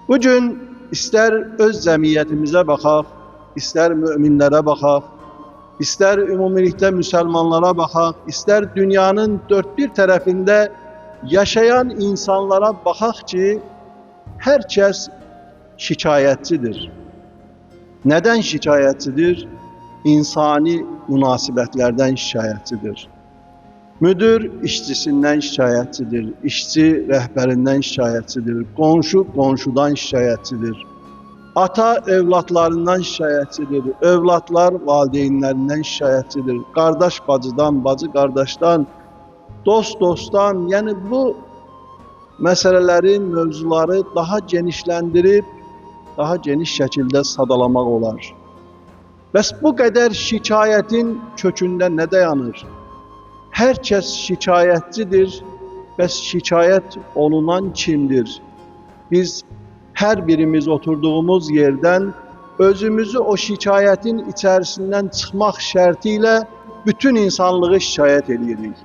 Bugün istər öz cəmiyyətimizə baxaq, istər möminlərə baxaq, istər ümumilikdə müsəlmanlara baxaq, istər dünyanın dörd bir tərəfində yaşayan insanlara baxaq ki, hər kəs şikayətçidir. Nədən şikayətçidir? İnsani münasibətlərdən şikayətçidir. Müdür işçisindən şikayətçidir, işçi rəhbərindən şikayətçidir, qonşu qonşudan şikayətçidir. Ata övladlarından şikayətçidir, övladlar valideynlərindən şikayətçidir, qardaş bacıdan, bacı qardaşdan, dost dostdan, yəni bu məsələləri, mövzuları daha genişləndirib, daha geniş şəkildə sadalamaq olar. Bəs bu qədər şikayətin kökündə nə dayanır? Hər kəs şikayətçidir, bəs şikayət olunan kimdir? Biz hər birimiz oturduğumuz yerdən özümüzü o şikayətin içərisindən çıxmaq şərti ilə bütün insanlığı şikayət edirik.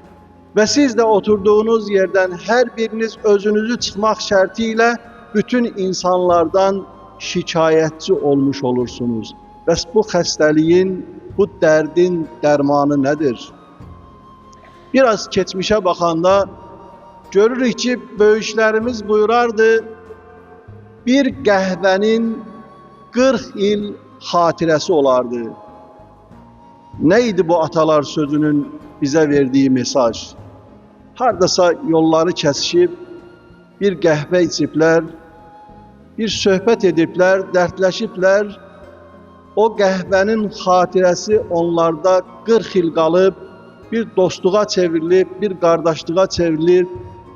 Və siz də oturduğunuz yerdən hər biriniz özünüzü çıxmaq şərti ilə bütün insanlardan şikayətçi olmuş olursunuz. Bəs bu xəstəliyin, bu dərdin dərmanı nədir? Biraz keçmişə baxanda görürük ki, böyüklərimiz buyurardı, bir qəhvənin 40 il xatirəsi olardı. Nə idi bu atalar sözünün bizə verdiyi mesaj? Hardasa yolları kəsişib, bir qəhvə içiblər, bir söhbət ediblər, dərdləşiblər. O qəhvənin xatirəsi onlarda 40 il qalıb, bir dostluğa çevrilib, bir qardaşlığa çevrilib.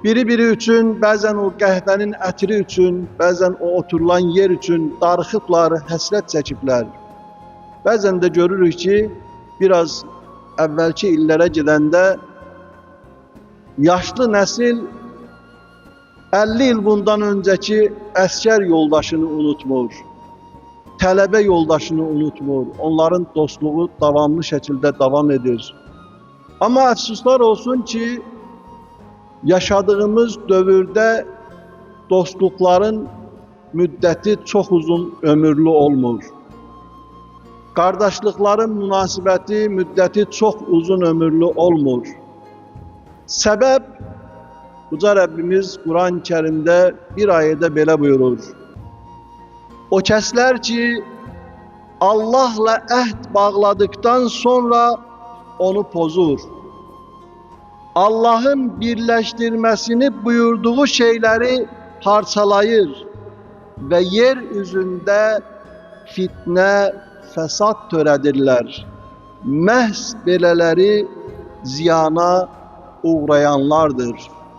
Biri-biri üçün, bəzən o qəhvənin ətri üçün, bəzən o oturulan yer üçün darıxıblar, həsrət çəkiblər. Bəzən də görürük ki, biraz əvvəlki illərə gedəndə yaşlı nəsil 50 il bundan öncəki əsgər yoldaşını unutmur, tələbə yoldaşını unutmur. Onların dostluğu davamlı şəkildə davam edir. Amma əfsuslar olsun ki, yaşadığımız dövrdə dostluqların müddəti çox uzun ömürlü olmur. Qardaşlıqların münasibəti, müddəti çox uzun ömürlü olmur. Səbəb, Uca Rəbbimiz Quran-ı Kərimdə bir ayədə belə buyurur. O kəslər ki, Allahla əhd bağladıktan sonra onu pozur. Allah'ın birləşdirməsini buyurduğu şeyləri parçalayır və yer üzündə fitnə, fəsad törədirlər. Məhz belələri ziyana uğrayanlardır.